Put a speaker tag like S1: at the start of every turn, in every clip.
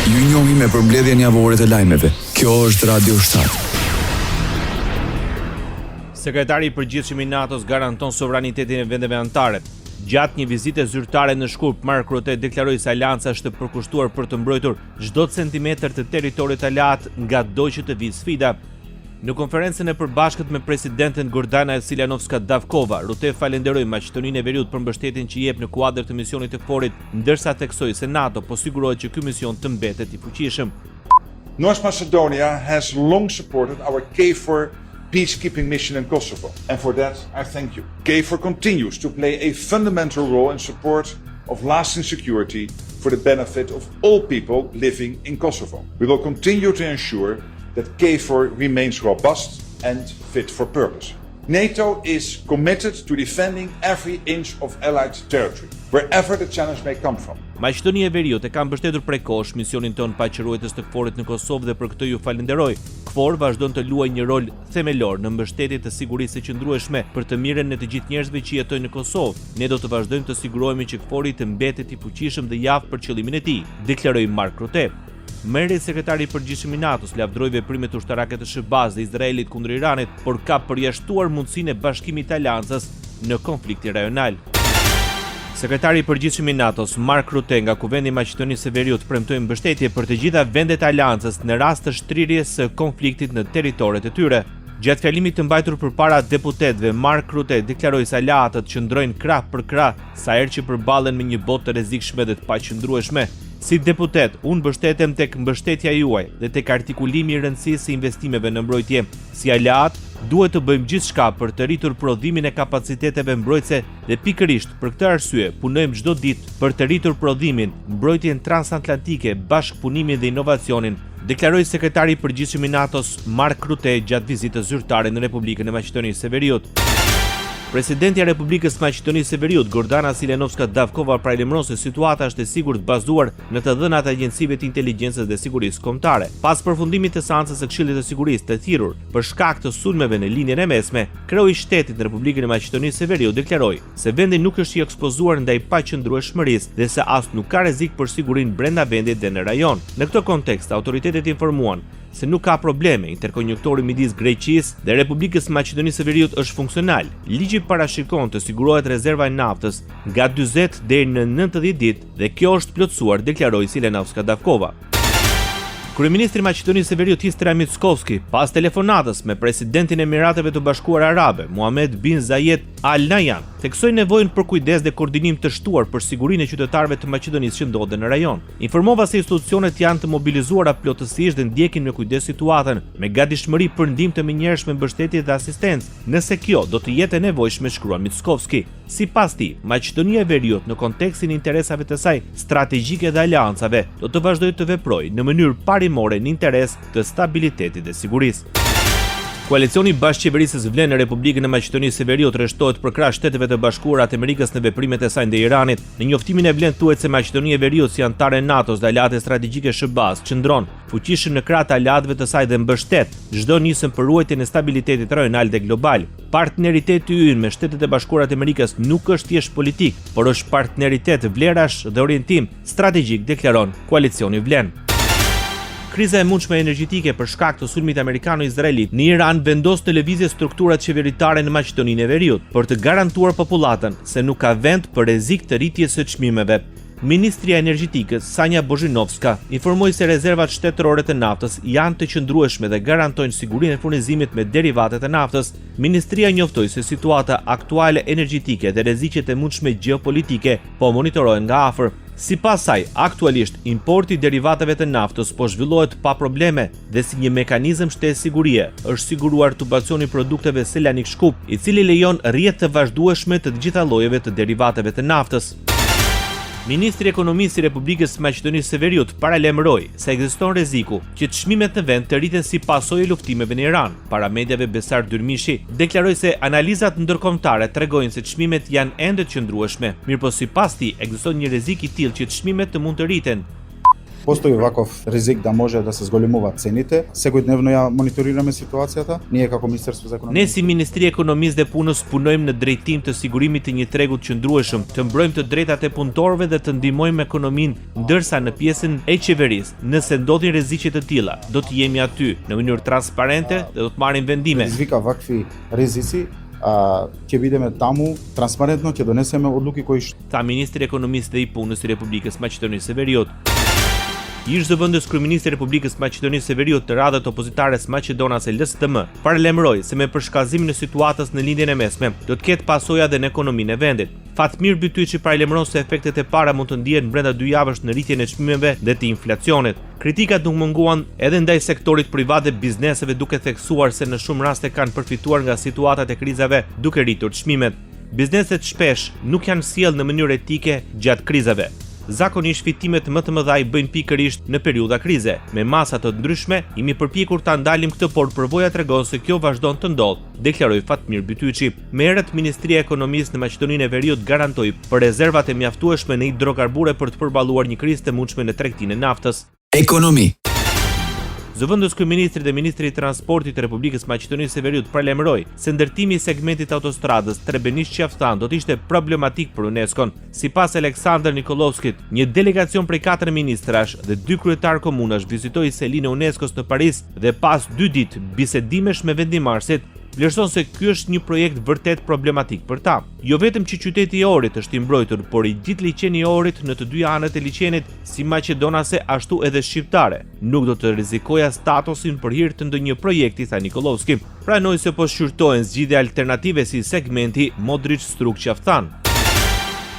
S1: Ju njohim me përmbledhjen javore të lajmeve. Kjo është Radio 7.
S2: Sekretari i përgjithshëm i NATO-s garanton sovranitetin e vendeve anëtare. Gjatë një vizite zyrtare në Shkup, Mark Rutte deklaroi se Alianca është e përkushtuar për të mbrojtur çdo centimetër të territorit aleat nga do që të vijë sfida. Në konferencën e përbashkët me presidenten Gordana Siljanovska-Davkova, Rutte falenderoi Maqedoninë e Veriut për mbështetjen që jep në kuadër të misionit të KFOR-it, ndërsa theksoi se NATO po sigurohet që ky mision të mbetet i fuqishëm.
S3: North Macedonia has long supported our KFOR peacekeeping mission in Kosovo, and for that I thank you. KFOR continues to play a fundamental role in support of lasting security for the benefit of all people living in Kosovo. We will continue to ensure that KFOR remains robust and fit for purpose. NATO is committed to defending every inch of Allied territory, wherever the challenge may come from.
S2: Maqedonia e Veriut e ka mbështetur prej kohësh misionin tonë paqëruetës të KFOR-it në Kosovë dhe për këtë ju falenderoj. KFOR vazhdon të luajë një rol themelor në mbështetje të sigurisë së qëndrueshme për të mirën e të gjithë njerëzve që jetojnë në Kosovë. Ne do të vazhdojmë të sigurohemi që KFOR-i të mbetet i fuqishëm dhe i aftë për qëllimin e tij, deklaroi Mark Rutte. Merri sekretari i përgjithshëm i NATO-s lavdroi veprimet ushtarake të SBA-s dhe Izraelit kundër Iranit, por ka përjashtuar mundësinë e bashkimit të aleancës në konfliktin rajonal. Sekretari i përgjithshëm i NATO-s Mark Rutte nga Kuvendi i Maqedonisë së Veriut premtoi mbështetje për të gjitha vendet e aleancës në rast të shtrirjes së konfliktit në territoret e tyre. Gjatë fjalimit të mbajtur përpara deputetëve, Mark Rutte deklaroi se aleatët qëndrojnë krah për krah sa herë që përballen me një botë të rrezikshme dhe të paqëndrueshme. Si deputet, unë mbështetem tek mbështetja juaj dhe tek artikulimi i rëndësisë së investimeve në mbrojtje. Si aleat, duhet të bëjmë gjithçka për të rritur prodhimin e kapaciteteve mbrojtëse dhe pikërisht për këtë arsye punojmë çdo ditë për të rritur prodhimin, mbrojtjen transatlantike, bashkëpunimin dhe inovacionin, deklaroi sekretari i përgjithshëm i NATO-s Mark Rutte gjatë vizitës zyrtare në Republikën e Maqedonisë së Veriut. Presidenti i Republikës Maqedonisë së Veriut, Gordana Siljanovska-Davkova, paralajmëron se situata është e sigurt bazuar në të dhënat e agjencive të inteligjencës dhe sigurisë kombëtare. Pas përfundimit të seancës së Këshillit të Sigurisë të thirrur për shkak të sulmeve në linjën e mesme, kreu i shtetit në Republikën e Maqedonisë së Veriut deklaroi se vendi nuk është i ekspozuar ndaj paqëndrueshmërisë dhe se as nuk ka rrezik për sigurinë brenda vendit dhe në rajon. Në këtë kontekst, autoritetet informuan se nuk ka probleme, interkonjuktori midis Greqisë dhe Republikës Maqedonisë së Veriut është funksional. Ligji parashikon të sigurohet rezerva e naftës nga 40 deri në 90 ditë dhe kjo është plotësuar, deklaroi Siljanovska-Davkova. Kryeministri i Maqedonisë së Veriut Histra Mickovski, pas telefonatës me presidentin e Emirateve të Bashkuara Arabe, Mohammed bin Zayed Al Nahyan, theksoi nevojën për kujdes dhe koordinim të shtuar për sigurinë e qytetarëve të Maqedonisë që ndodhen në rajon. Informova se institucionet janë të mobilizuara plotësisht dhe ndjekin me kujdes situatën, me gatishmëri për ndihmë të menjëhershme, mbështetje dhe asistencë, nëse kjo do të jetë e nevojshme, shkruan Mickovski. Sipas tij, Maqedonia e Veriut në kontekstin e interesave të saj strategjike dhe aleancave do të vazhdojë të veprojë në mënyrë parimore në interes të stabilitetit dhe sigurisë. Koalicioni i bashkëqeverisës vlen në Republikën e Maqedonisë së Veriut rreshtohet për krah Shteteve të Bashkuara të Amerikës në veprimet e saj ndaj Iranit. Në njoftimin e vlen thuhet se Maqedonia e Veriut si anëtare e NATO-s dhe aleate strategjike SBA-s qëndron fuqishëm në krah të aleatëve të saj dhe mbështet çdo nisëm për ruajtjen e stabilitetit rajonal dhe global. Partneriteti ynë me Shtetet e Bashkuara të Amerikës nuk është thjesht politik, por është partneritet vlerash dhe orientim strategjik, deklaron koalicioni vlen. Kriza e mundshme energjetike për shkak të sulmit amerikano-izraelit në Iran vendos të lëvizje strukturat qeveritare në Maqedoninë e Veriut për të garantuar popullatën se nuk ka vend për rrezik të rritjes së çmimeve. Ministria e Energjetikës Sanja Bozhinovska informoi se rezervat shtetërore të naftës janë të qëndrueshme dhe garantojnë sigurinë e furnizimit me derivatet e naftës. Ministria njoftoi se situata aktuale energjetike dhe rreziqet e mundshme gjeopolitike po monitorohen nga afër. Sipas saj, aktualisht importi i derivateve të naftës po zhvillohet pa probleme dhe si një mekanizëm shtesë sigurie është siguruar tubacioni i produkteve Selanik Shkup, i cili lejon rrjet të vazhdueshme të gjitha llojeve të derivateve të naftës. Ministri i Ekonomisë i Republikës Maqedonisë së Veriut paralajmëroi se ekziston rreziku që çmimet në vend të rriten si pasojë e luftimeve në Iran. Para mediave Besar Dyrmishi deklaroi se analizat ndërkombëtare tregojnë se çmimet janë ende të qëndrueshme, mirëpo sipas tij ekziston një rrezik i tillë që çmimet të mund të rriten.
S4: Postoji ovakav rizik da može da se zgolemovat cenite. Секојдневно ја мониторираме ситуацијата. Ние како Министерство за економија.
S2: Ne si Ministri e Ekonomisë dhe Punës punojmë në drejtim të sigurimit të një tregut qëndrueshëm, të mbrojmë të drejtat e punëtorëve dhe të ndihmojmë ekonominë, ndërsa në pjesën e qeverisë, nëse ndodhin rreziqe të tilla, do të jemi aty në mënyrë transparente dhe do të marrim vendime.
S4: Извика вакви ризици, ќе бидеме таму транспарентно, ќе донесеме одлуки кои
S2: Tha Ministri i Ekonomisë dhe i Punës i Republikës Maqedonisë së Veriut. Ish zëvendës kryeministri i Republikës Maqedonisë së Veriut të radhët opozitares maqedonase LSDM paralajmëroi se me përshkallëzimin e situatës në lindjen e mesme do të ketë pasoja dhe në ekonominë e vendit. Fatmir Bytyçi paralajmëron se efektet e para mund të ndihen brenda 2 javësh në rritjen e çmimeve dhe të inflacionit. Kritikat nuk munguan edhe ndaj sektorit privat dhe bizneseve, duke theksuar se në shumë raste kanë përfituar nga situatat e krizave duke rritur çmimet. Bizneset shpesh nuk janë sjellë në mënyrë etike gjatë krizave. Zakonisht fitimet më të mëdha i bëjnë pikërisht në periudha krize. Me masa të ndryshme, jemi përpjekur ta ndalim këtë, por përvoja tregon se kjo vazhdon të ndodhë, deklaroi Fatmir Bytyçi. Me herët Ministria e Ekonomisë në Maqedoninë e Veriut garantoi për rezervat e mjaftueshme në hidrokarbure për të përballuar një krizë të mundshme në tregtinë e naftës.
S1: Ekonomi.
S2: Zëvendës kryeministri dhe ministri i transportit të Republikës Maqedonisë së Veriut paralajmëroi se ndërtimi i segmentit autostradës Trebenish-Qaftan do të ishte problematik për UNESCO-n. Sipas Aleksandr Nikolovskit, një delegacion prej 4 ministrash dhe 2 kryetar komunash vizitoi Selinë e UNESCO-s në Paris dhe pas 2 ditë bisedimesh me vendimarrësit, vlerëson se ky është një projekt vërtet problematik për ta. Jo vetëm që qyteti i Ohrit është i mbrojtur, por i gjithë liçeni i Ohrit në të dy anët e liçenit, si maqedonase ashtu edhe shqiptare, nuk do të rrezikoja statusin për hir të ndonjë projekti, tha Nikolovski. Pranoi se po shqyrtohen zgjidhje alternative si segmenti Modric-Struk-Qaftan.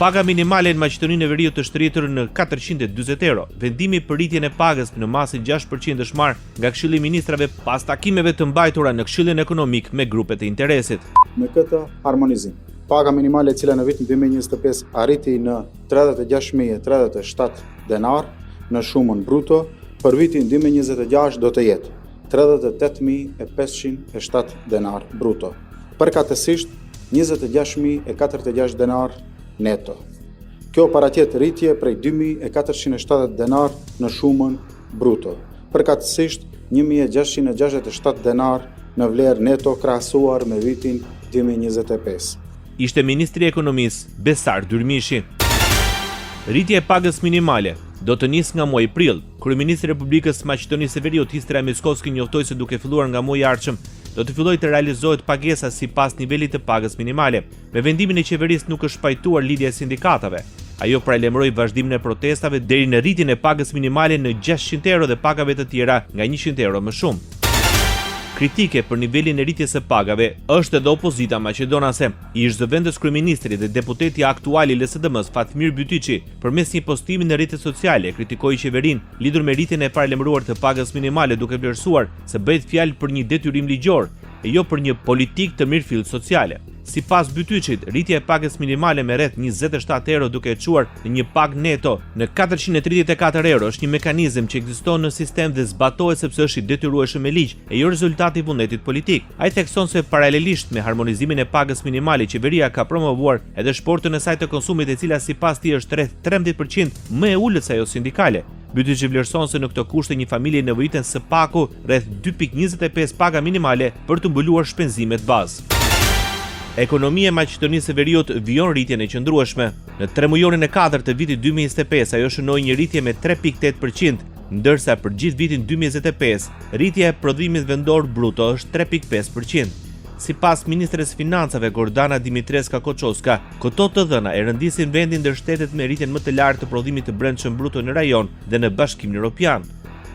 S2: Paga minimale në Maqedoninë e Veriut është rritur në 440 euro. Vendimi për rritjen e pagës në masin 6% është marrë nga Këshilli i Ministrave pas takimeve të mbajtura në Këshillin Ekonomik me grupet e interesit.
S4: Me këtë harmonizim. Paga minimale e cila në vitin 2025 arriti në 36.037 denar në shumën bruto, për vitin 2026 do të jetë 38.507 denar bruto. Përkatësisht 26.046 denar neto. Kjo paratjet rritje prej 2.470 denar në shumën bruto. Përkatësisht 1.667 denar në vlerë neto krahasuar me vitin 2025.
S2: Ishte Ministri i Ekonomisë Besar Dyrmishi. Rritja e pagës minimale do të nisë nga muaji prill. Kryeministri i Republikës Maqedonisë së Veriut Histra Miskovski njoftoi se duke filluar nga muaji i ardhshëm do të fillojë të realizohet pagesa sipas nivelit të pagës minimale. Me vendimin e qeverisë nuk është pajtuar lidhja e sindikatave. Ajo paralajmëroi vazhdimin e protestave deri në rritjen e pagës minimale në 600 euro dhe pagave të tjera nga 100 euro më shumë. Kritike për nivelin e rritjes së pagave është edhe opozita maqedonase. Ish zëvendës kryeministri dhe deputeti aktual i LSDM-s Fatmir Bytyçi, përmes një postimi në rrjetet sociale, kritikoi qeverinë lidhur me rritjen e paralajmëruar të pagës minimale, duke vlerësuar se bëhet fjalë për një detyrim ligjor e jo për një politikë të mirëfillt sociale. Sipas Bytyçit, rritja e pagës minimale me rreth 27 euro duke e çuar në një pagë neto në 434 euro është një mekanizëm që ekziston në sistem dhe zbatohet sepse është i detyrueshëm me ligj e jo rezultati i vullnetit politik. Ai thekson se paralelisht me harmonizimin e pagës minimale, qeveria ka promovuar edhe shportën e saj të konsumit, e cila sipas tij është rreth 13% më e ulët se ajo sindikale. Bytyçi vlerëson se në këto kushte një familje nevojiten së paku rreth 2.25 paga minimale për të mbuluar shpenzimet bazë. Ekonomia e Maqedonisë së Veriut vijon rritjen e qëndrueshme. Në 3 mujorin e 4 të vitit 2025 ajo shënoi një rritje me 3.8%, ndërsa për gjithë vitin 2025 rritja e prodhimit vendor bruto është 3.5%. Sipas ministres financave Gordana Dimitreska Koçoska, këto të dhëna e rëndisin vendin ndër shtetet me rritjen më të lartë të prodhimit të brendshëm bruto në rajon dhe në Bashkimin Evropian.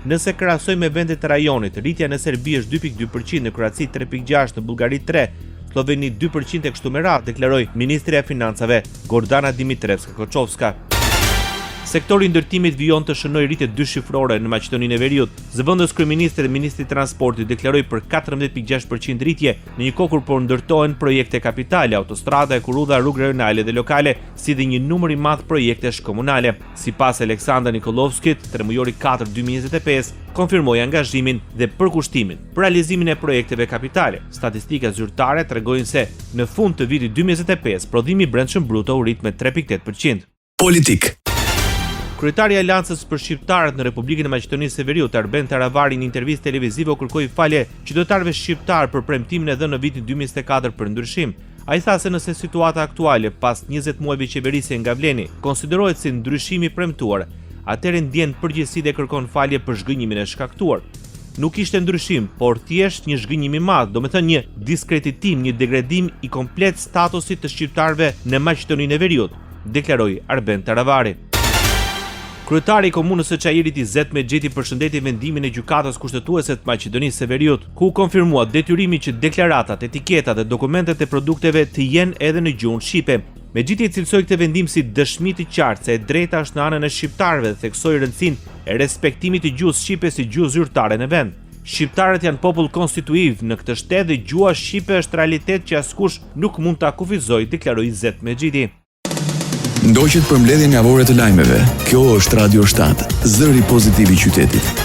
S2: Nëse krahasojmë me vendet e rajonit, rritja në Serbi është 2.2%, në Kroaci 3.6%, në Bullgari 3%, Sloveni 2% e kështu me radhë, deklaroi Ministria e Financave Gordana Dimitreska Koçovska. Sektori i ndërtimit vijon të shënojë rritje 2 shifrore në Maqedoninë e Veriut. Zëvendës kryeministri dhe ministri i transportit deklaroi për 14.6% rritje në një kohë kur po ndërtohen projekte kapitale, autostrada, kurudha, rrugë rajonale dhe lokale, si dhe një numër i madh projektesh komunale. Sipas Aleksandr Nikolovskit, 3 mujori 4 2025 konfirmoi angazhimin dhe përkushtimin për realizimin e projekteve kapitale. Statistikat zyrtare tregojnë se në fund të vitit 2025 prodhimi i brendshëm bruto u rrit me 3.8%.
S1: Politik.
S2: Kryetari i Aleancës për shqiptarët në Republikën e Maqedonisë së Veriut, Arben Taravari, në intervistë televizive u kërkoi falje qytetarëve shqiptar për premtimin e dhënë në vitin 2024 për ndryshim. Ai tha se nëse situata aktuale pas 20 muajve qeverisje nga Vleni konsiderohet si ndryshim i premtuar, atëherë ndjen përgjegjësi dhe kërkon falje për zhgënjimin e shkaktuar. Nuk ishte ndryshim, por thjesht një zhgënjim i madh, domethënë një diskreditim, një degradim i komplet statusit të shqiptarëve në Maqedoninë e Veriut, deklaroi Arben Taravari. Kryetari i komunës së Çajirit Izet Mexhiti përshëndeti vendimin e gjykatës kushtetuese të Maqedonisë së Veriut, ku konfirmua detyrimi që deklaratat, etiketat dhe dokumentet e produkteve të jenë edhe në gjuhën shqipe. Mexhiti cilësoi këtë vendim si dëshmi të qartë se e drejta është në anën e shqiptarëve dhe theksoi rëndësinë e respektimit të gjuhës shqipe si gjuhë zyrtare në vend. Shqiptarët janë popull konstituiv në këtë shtet dhe gjuha shqipe është realitet që askush nuk mund ta kufizojë, deklaroi Izet Mexhiti.
S1: Ndoqët për mbledhjen javore të lajmeve. Kjo është Radio 7, zëri pozitiv i qytetit.